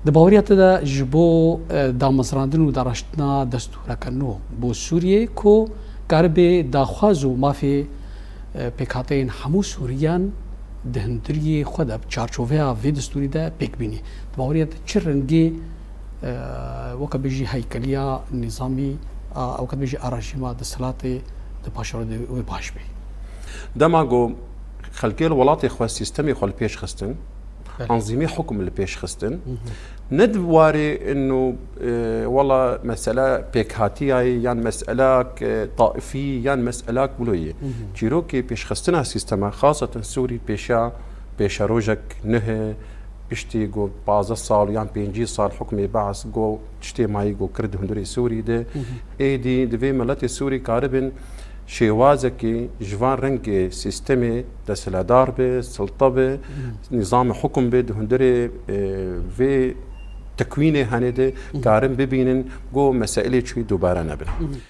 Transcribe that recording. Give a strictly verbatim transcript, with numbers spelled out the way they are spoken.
Di baweriya te de ji bo, e, damezrandin û daraştina destûreke nû bo Sûriyê ku karibe daxwaz û mafê, e, pêkhateyên hemû Sûriyan di hundiriyê xwe de, bi çarçoveya vê destûrî de pêk bînî. Di baweriya te çi rengê, e, weke bêjî heykeliya nîzamî, a, weke bêjî a rejîma desthilatê di paşeroda wê baş bê? Dema ku xelkê li welatê xwe sîstemê xwe li pêş xistin, Belê. Anzîmê hukum li pêş xistin. Ne di warê ino, e, wela mesele pêkhatiyayê yan meselak, e, taifî yan meselak wilo yê. Çîrokê pêşxistina sîstema, xaseten Sûrî pêşa, pêşerojek nihe, piştî ku pazdeh sal yan pêncî sal hukmê Baas ku tiştê mayî ku kir di hundirê Sûrî de, êdî divê miletê Sûrî karibin şêwazekî ji van rengê sîstemê desthiledar be, silta be, nîzamê hukum be, di hundirê, e, vê tekwînê henê de karin bibînin ku meselê çûyî dubare nebin.